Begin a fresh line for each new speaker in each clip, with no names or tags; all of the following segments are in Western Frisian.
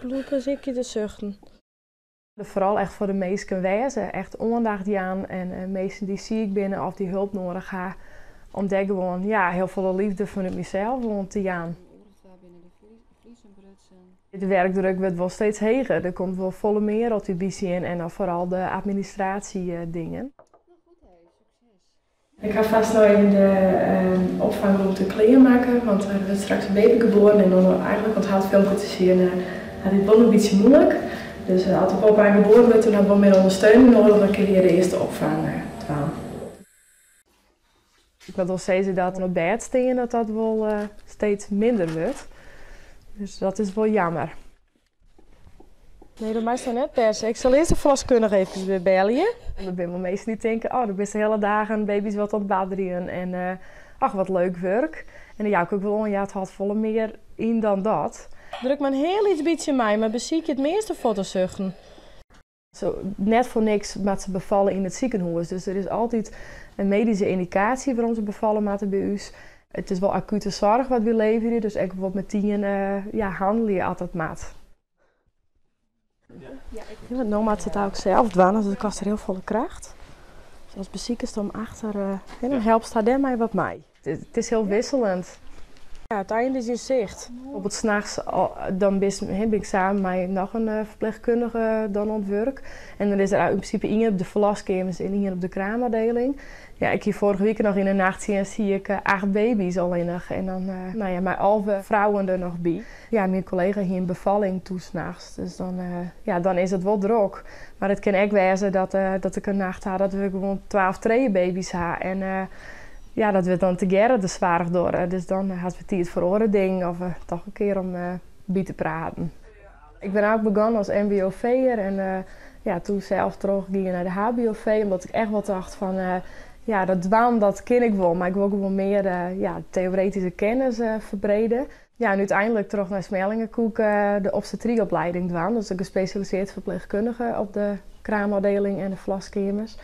Bliuw besykje te suchten. Foaral echt foar de minsken wêze, echt oandacht jaan en minsken dy't siik binne of dy't help nedich ha, om dêr gewoan ja, hiel folle leafde fanút mysels oan te jaan. De werkdruk wurdt wol steeds heger. Der komt wol folle mear altyd by sjen en dan foaral de administraasjedingen. Ik ha fêst no even de opfangrûmte klearmakke, want der wurdt straks in baby geboren en dan eigentlik oan it haadfilmke te sjen hat hy it wol in bytsje muoilik. Dus as de poppe geboren wurdt, dan hat wol mear ûndersteuning nedich, dan kinne je de earste opfang dwaan. Ik moat wol sizze dat op bêd stean dat dat wol steeds minder wurdt. Dus dat is wol jammer. Nee, dat meist noch net perse. Ik sil earst de ferloskundige efkes wer belje. Der binne wol minsken dy't tinke, oh, do bist de hiele dagen baby's wat oan it badderjen en ach, wat leuk wurk. En dan jou ik ek wol oan, ja, it hâldt folle mear yn dan dat. Druk mar in hiel lyts bytsje mei, mar besykje it measte fuort te suchten. So, net foar niks moat se befalle yn it sikehûs. Dus der is altyd in medyske yndikaasje wêrom't se befalle moatte by ús. It is wol akute soarch wat wy leverje, dus ek wol metien ja, hannelje as dat moat. Ja, want no moat se it ek sels dwaan, dus dat kostet hiel folle kracht. Dus as besikest om achter, dan helpst har dêrmei wat mei. It is hiel wikseljend. Ja, it ein is yn sicht. Op it nachts dan bist, bin ik samen mei noch in ferpleechkundige dan oan it wurk. En dan is der yn prinsipe ien op de ferloskeamers en ien op de kraamôfdieling. Ja, ik hie foarige wike noch yn de nachttsjinst hie ik acht baby's allinnich. En dan no ja, mei 11 frouwen der noch by. Ja, myn kollega hie in befalling toen nachts. Dus dan, ja, dan is it wol drok. Mar it kin ek wêze dat ik in nacht ha dat we gewoan 12 trije baby's ha. En ja, dat wurdt dan tegearre de soarch dogge. Dus dan ha we tiid foar oare dingen of toch in kear om by te praten. Ik bin ek begûn as MBOV'er en ja, toen sels trochgien nei de HBOV, omdat ik echt wol tocht fan ja, dat dwaan dat kin ik wol, mar ik wol gewoan mear ja, teoretyske kennis ferbrede. Ja, en úteinlik troch nei Smellinghe koe ik de obstetrieoplieding dwaan, dus de gespesjalisearre ferpleechkundige op de kraamôfdieling en de ferloskeamers.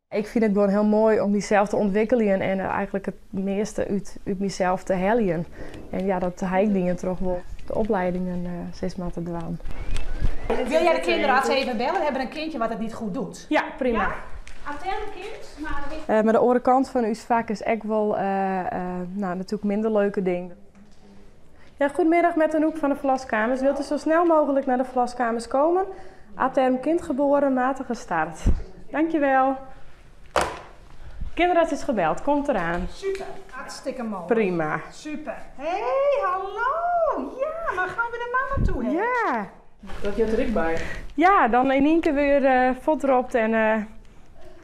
Ik fyn it gewoan hiel moai om mysels te ûntwikkeljen en eigentlik it measte út mysels te heljen. En ja, dat ha ik dien troch wol de opliedingen sis mar te dwaan.
Wil jij de kinderarts even bellen? We hebben een kindje wat het niet goed doet.
Ja, prima.
Ja? Attent kind, maar...
Mar de oare kant fan ús fak is ek wol, no, natuerlik minder leuke dingen. Ja, goedemiddag met Anouk van de verloskamers. Wilt u zo snel mogelijk naar de verloskamers komen? A term kind geboren, matige start. Dankjewel. Kinderarts is gebeld, komt eraan.
Super, hartstikke moai.
Prima.
Super. Hey, hallo. Ja, maar gaan we naar mama toe, hè?
Ja.
Dat heart der ek by.
Ja, dan yn ien kear wer fuortropt en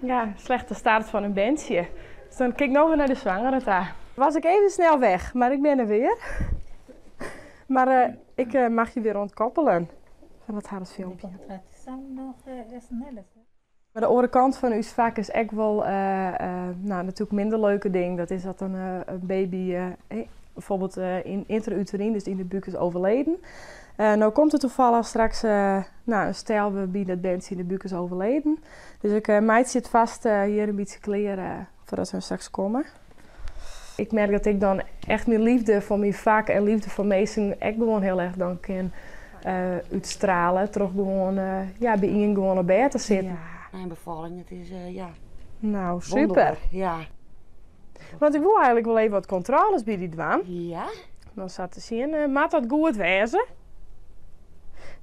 ja, slechte start fan in berntsje. Dus dan kyk ik no wer nei de swangere ta. Was ik even snel weg, mar ik bin der wer. Mar ik mag je weer ontkoppelen fan it hartfilmpje. Mar de oare kant fan ús fak is ek wol, no, natuerlik minder leuke dingen. Dat is dat in baby bijvoorbeeld yn intra-uteryn, dus yn de búk is overleden. No komt der tafallich straks no, in stel wêrby dat berntsje yn de búk is overleden. Dus ik meitsje it fêst hjir in bytsje klear foardat se straks komme. Ik merk dat ik dan echt myn leafde foar myn fak en leafde foar minsken ek gewoan hiel erch dan kin útstrielje troch gewoan ja, by ien gewoan op bêd te sitten.
Ja, in befalling, it is ja.
No, super.
Ja.
Want ik wol eigentlik wol even wat kontrôles by dy dwaan.
Ja.
Dan sa te sjen, moat dat goed wêze?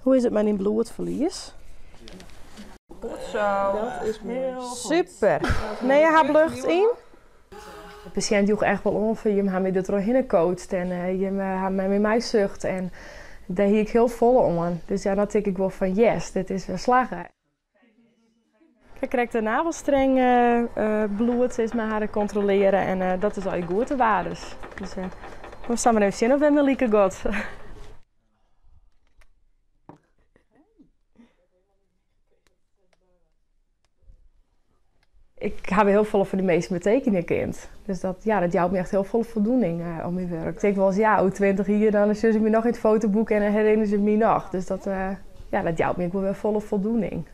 Hoe is it mei dyn bloedferlies?
Goed zo. Dat is moai.
Super. Nee, je ha lucht yn. De pasjint joech echt wol oan fan jim ha my der trochhinne coacht en jim ha mei my meisucht en dêr hie ik hiel folle oan. Dus ja, dan tink ik wol fan yes, dit is wer slagge. Ik krekt de navelstreng bloed sis mar harren kontrolearje en dat is al goed te waardes. Dus we sille mar even sjen oft it my like giet. Ik ha hiel folle foar dy minsken betekenje kind. Dus dat, ja, dat jout my echt hiel folle foldoening om myn wurk. Ik tink wolris, ja, oer 20 jier dan sjogge se my noch yn it fotoboek en dan herinnerje se my noch. Dus dat, ja, dat jout my ek wol wer folle foldoening.